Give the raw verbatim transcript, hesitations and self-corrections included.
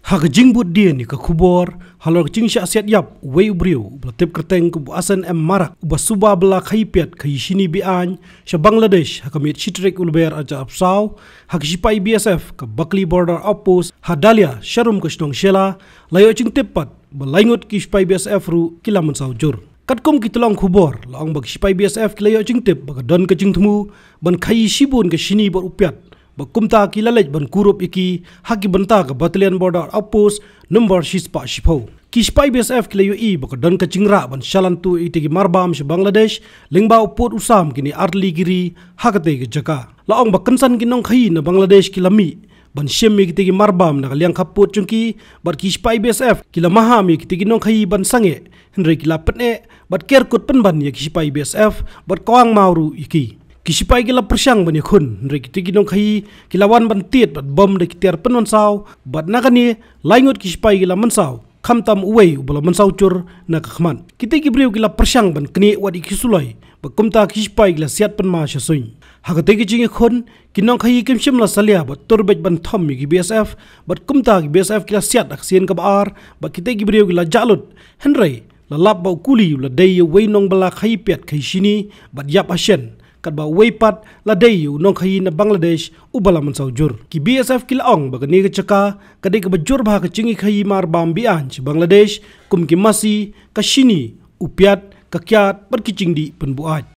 Ha ka jingbud dien ïa ka khubor halor ka jingshah siat ïap uwei u briew uba la tip kyrteng kum u Hasan M Marak, uba suba bylla khaïi piat khaïi shini be-aiñ sha Bangladesh ha ka miet shi tarik u Lber arhajar arphew saw, ha ki shipai B S F ka Bakli Border Outpost ha Dalia, sharum ka shnong Shella, la ïoh jingtip pat ba lai ngut ki shipai B S F ruh ki la mynsaw jur. Katkum ki tyllong khubor la ong ba ki shipai B S F ki la ïoh jingtip ba ka don ka jingthmu ban khaïi shibun ka shini bad u piat, ba kumta ki la leit ban kurup ïa ki ha ki bynta ka Battalion Border Outpost number shispah shiphew. Ki shipai B S F ki la ïohi ba ka don ka jingrah ban shalan tuh ïa kitei ki marbam sha Bangladesh, lyngba u pud u sam kine artylli ki ri ha katei ka jaka. La ong ba kynsan ki nongkhaïi na Bangladesh ki la mih ban shim ïa kitei ki marbam na ka liang khappud jong ki, bad ki shipai B S F ki la maham ïa kitei ki nongkhaïi ban sangeh, hynrei ki la pyneh bad ker kut pynban ïa ki shipai B S F bad kwah maw ruh ïa ki. Ki shipai ki la pyrshang ban ïakhun, hynrei kitei ki nongkhaïi ki la wan ban tied bad bom da ki tiar pynwansaw, bad na kane lai ngut ki shipai ki la mynsaw, khamtam uwei uba la mynsaw jur na ka khmat. Kitei ki briew ki la pyrshang ban knieh wat ïa ki suloi, bad kumta ki shipai ki la siat pynma sha suiñ. Ha katei ka jingïakhun, ki nongkhaïi kim shym la salia bad tur beit ban thom ïa ki B S F, bad kumta ki B S F ki la siat ha ka sien kaba ar, bad kitei ki briew ki la jah lut. Hynrei la lap ba u kuli u la dei ïa uwei u nongbylla khaïi piat khaïi shini bad ïap ha shen, katba uwei pat la dei ïa u nongkhaïi na Bangladesh uba la mynsaw jur. Ki B S F ki la ong ba kane ka jaka ka dei kaba jur bha ka jingïakhaïi marbam be-aiñ sha Bangladesh, kum ki masi, ka shini, u piat, ka kyiad bad ki jingdih pynbuaid.